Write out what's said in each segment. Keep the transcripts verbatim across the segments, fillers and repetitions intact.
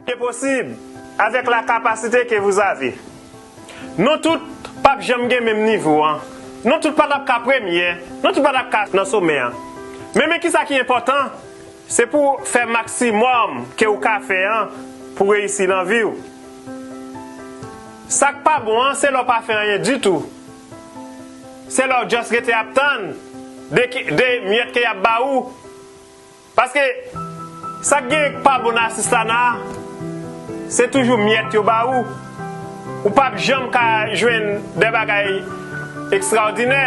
C'est possible, avec la capacité que vous avez. Nou tout p ap janm gen menm nivo an. Nou tout pa t ap ka premye. Nou tout pa t ap ka nan somè an. Men, men kisa ki enpòtan, se pou w fè maksimòm ke w ka fè an pou reyisi nan vi w. Sa k pa bon an, se lè w pa fè anyen ditou. Se lè w just rete ap tann de, ki- de myèt ke y ap ba ou. Paske sa k gen pa bon nan asistana a, se toujou myèt yo ba ou. Ou p ap janm ka jwenn de bagay ekstraòdinè.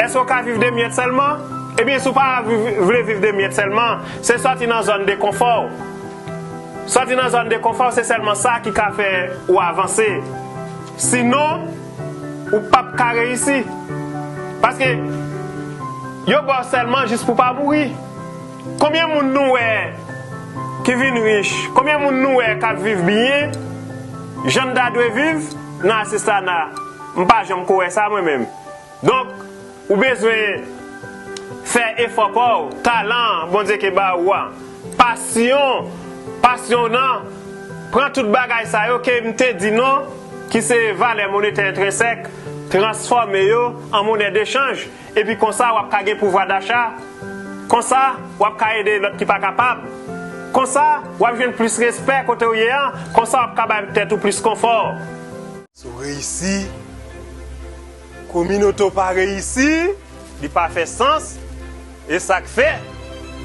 Èske w ka viv de myèt sèlman? Ebyen, si w pa viv- vle viv de myèt sèlman, se sòti nan zòn de konfò w. Sòti nan zòn de konfò w, se sèlman sa ki ka fè ou avanse. Sinon, ou p ap ka reyisi. Paske yo ba w sèlman jis pou w pa mouri. Konbyen moun nou wè ki vin rich? Konbyen moun nou wè k ap viv byen? Jan n ta dwe viv nan asistana? M pa janm ko wè sa mwen menm. Donk, ou bezwen fè efò pa w, talan Bondye ke ba ou a, pasyon, pasyon w nan, pran tout bagay sa yo ke m te di non, ki se valè monetè entrensèk, transfòme yo an monè dechanj, epi konsa w ap ka gen pouvwa dacha. Konsa, w ap ka ede lòt ki pa kapab. Konsa, w ap jwenn plis respè kote w ye an. Konsa, w ap ka bay tèt ou plis konfò. Si w reyisi, kominote w pa reyisi, li pa fè sans. E sa k fè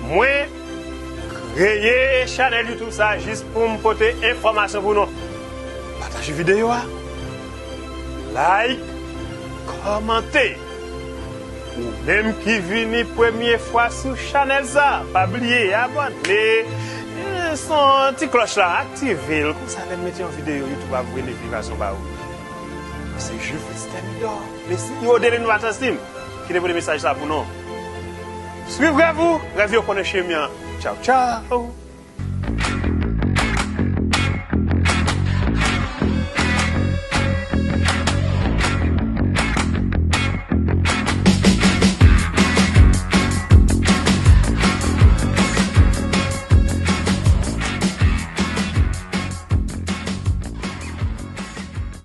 mwen kreye chanèl YouTube sa jis pou m pote enfòmasyon pou nou. Pataje videyo a, like, kòmante. Ou menm ki vini premye fwa sou chanèl sa, pa bliye abòne, eh, son ti klòch la, aktive l. Konsa, lè m mete yon videyo, YouTube ap voye notifikasyon ba ou. Se Jufrits Thermidor, le CEO de l'Innovators Team, ki te pote mesaj sa pou nou. Swiv rèv ou, rèv yo konnen chemen an. Tchaw, tchaw!